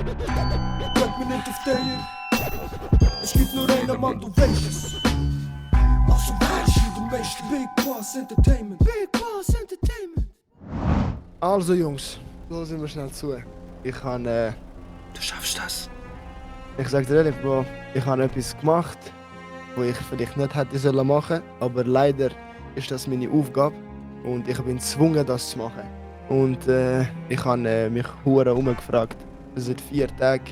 Bleib mir nicht auf der. Es gibt nur einen Mann, du weißt es. Also weißt du, du weißt Big Boss Entertainment. Big Boss Entertainment. Also Jungs, hören wir schnell zu. Du schaffst das. Ich sag dir ehrlich, Bro, ich habe etwas gemacht, was ich vielleicht nicht hätte machen sollen, aber leider ist das meine Aufgabe und ich bin gezwungen, das zu machen. Und ich habe mich hure umgefragt seit 4 Tagen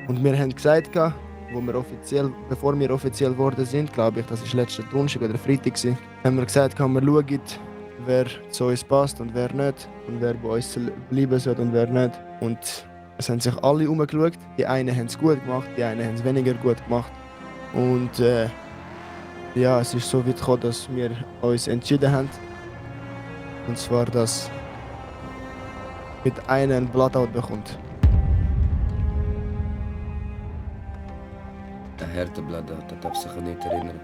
und wir haben gesagt, bevor wir offiziell geworden sind, glaube ich, das war letzten Donnerstag oder Freitag, haben wir gesagt, wir schauen, wer zu uns passt und wer nicht und wer bei uns bleiben soll und wer nicht. Und es haben sich alle umgeschaut. Die einen haben es gut gemacht, die einen haben es weniger gut gemacht. Und ja, es ist so weit gekommen, dass wir uns entschieden haben. Und zwar, dass mit einem ein Bloodout bekommt. Der harte Bloodout, das darf sich nicht erinnern.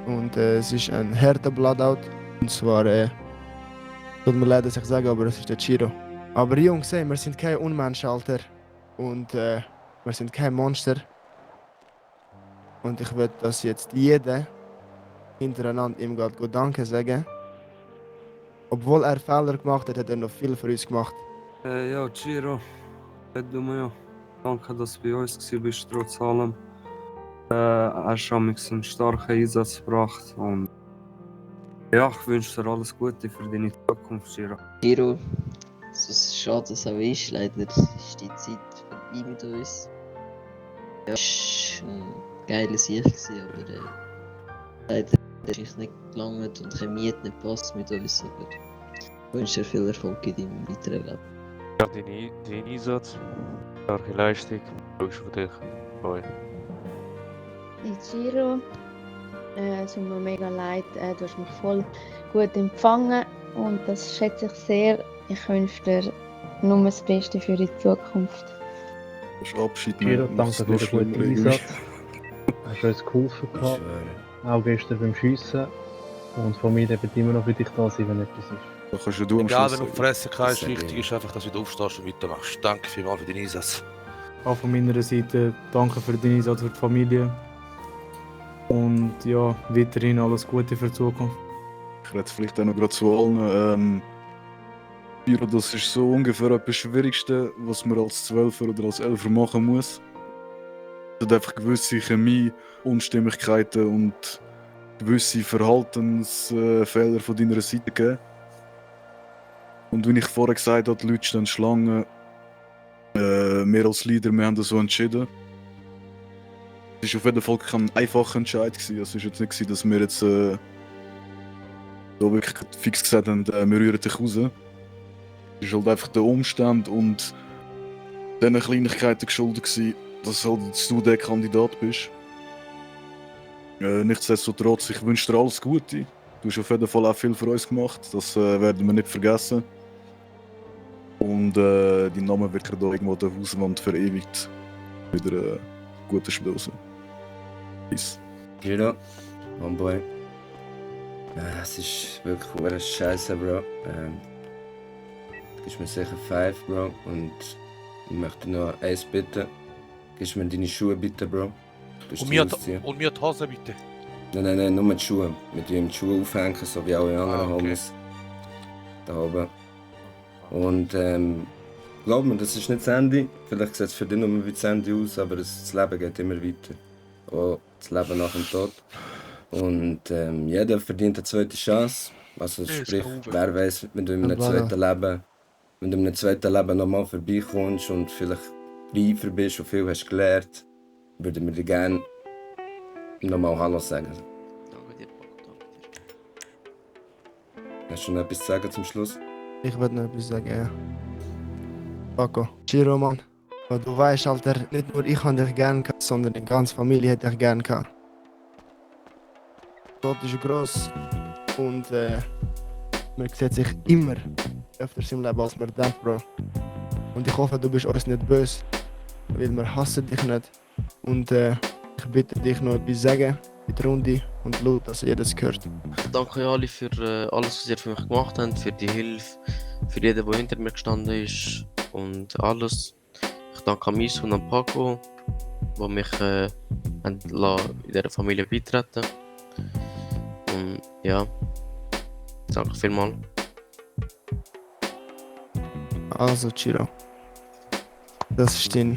Und es ist ein harter Bloodout. Und zwar, tut mir leid, dass ich sage, aber es ist der Chiro. Aber Jungs, wir sind kein Unmensch, Alter. Und wir sind kein Monster. Und ich will, dass jetzt jeder hintereinander ihm gerade gut Danke sagen. Obwohl er Fehler gemacht hat, hat er noch viel für uns gemacht. Ja, Giro, ja. Danke, dass du bei uns warst, trotz allem. Hast einen starken Einsatz gebracht. Und ja, ich wünsche dir alles Gute für deine Zukunft, Giro. Giro, so schade es auch ist, leider ist die Zeit vorbei mit uns. Ja, es war ein geiles Sieg, aber leider ist es nicht gelangt und Chemie hat nicht passt mit uns. Aber ich wünsche dir viel Erfolg in deinem weiteren Leben. Ja, dein Einsatz, starke Leistung, schaust von dich. Bye. Giro, es tut mir mega leid, du hast mich voll gut empfangen und das schätze ich sehr. Ich wünsche dir nur das Beste für die Zukunft. Das ist Abschied. Giro, danke für den guten Einsatz. Hast uns geholfen gehabt, auch gestern beim Schiessen. Und von mir wird immer noch für dich da sein, wenn etwas ist. Da kannst du am Egal, Schluss wenn du Fresse kannst, wichtig ist einfach, dass du aufstehst und weitermachst. Danke vielmals für deinen Einsatz. Auch von meiner Seite danke für den Einsatz für die Familie. Und ja, weiterhin alles Gute für die Zukunft. Ich rede vielleicht auch noch gerade zu allen. Giro, das ist so ungefähr etwas Schwierigste, was man als 12er oder als 11er machen muss. Es hat einfach gewisse Chemie, Unstimmigkeiten und gewisse Verhaltensfehler von deiner Seite gegeben. Und wie ich vorher gesagt habe, die Leute stehen Schlange. Wir als Leader, wir haben das so entschieden. Es war auf jeden Fall kein einfacher Entscheid. Es war jetzt nicht, dass wir jetzt so wirklich fix gesagt haben, wir rühren dich raus. Es war halt einfach der Umstand und diesen Kleinigkeiten geschuldet, dass du der Kandidat bist. Nichtsdestotrotz, ich wünsche dir alles Gute. Du hast auf jeden Fall auch viel für uns gemacht, das werden wir nicht vergessen. Und dein Name wird gerade irgendwo an der Hauswand verewigt. Wieder ein guter Spiel. Peace. Giro, Homeboy. Es ist wirklich scheiße, Bro. Du gibst mir sicher 5, Bro. Und ich möchte noch eins bitten. Gibst mir deine Schuhe bitte, Bro. Und mir die Hose bitte. Nein, nur mit Schuhen. Mit ihm die Schuhe aufhängen, so wie alle anderen okay. Homies. Da oben. Und glaub mir, das ist nicht das Ende. Vielleicht sieht es für dich nur wie das Ende aus, aber das Leben geht immer weiter. Auch das Leben nach dem Tod. Und jeder verdient eine zweite Chance. Also sprich, wer weiß, wenn du in einem zweiten Leben nochmal vorbeikommst und vielleicht reifer bist und viel hast gelernt, würde mir dir gerne nochmal Hallo sagen. Danke dir, danke dir. Hast du noch etwas zu sagen zum Schluss? Ich will noch etwas sagen, ja. Paco, Giro, Mann. Aber du weißt, Alter, nicht nur ich habe dich gern gehabt, sondern die ganze Familie hätte dich gern gehabt. Gott ist gross und man sieht sich immer öfters im Leben, als man denkt, Bro. Und ich hoffe, du bist uns nicht böse, weil wir hassen dich nicht. Und ich bitte dich noch etwas sagen in der Runde und laut, dass jeder es hört. Danke euch alle für alles, was ihr für mich gemacht habt, für die Hilfe, für jeden, der hinter mir gestanden ist und alles. Ich danke an Misu und an Paco, die mich haben in dieser Familie beitreten. Und ja, danke vielmals. Also, Chiro. Das ist dein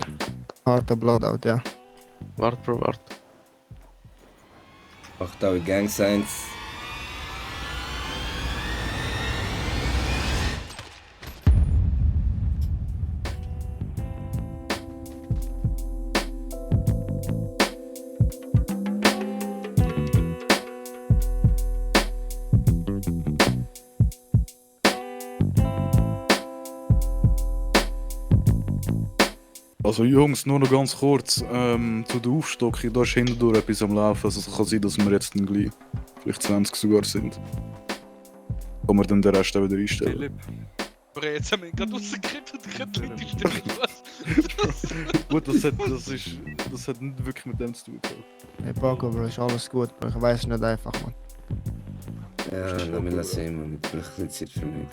harter Blowout, ja. Warte, Bro, warte. Macht eure Gang Signs. Also Jungs, nur noch ganz kurz zu der Aufstockung. Da ist hintendurch etwas am Laufen. Also es kann sein, dass wir jetzt dann gleich vielleicht 20 sogar sind. Kann man dann den Rest auch wieder einstellen. Philipp. Aber jetzt haben wir ihn gerade rausgekriegt und gerade Leute stehen. Was? Gut, das hat nicht wirklich mit dem zu tun. Hey Paco, Bro, ist alles gut, Bro. Ich weiß nicht einfach, man. Ja, lass mich sehen, man. Ich brauche ein bisschen Zeit für mich.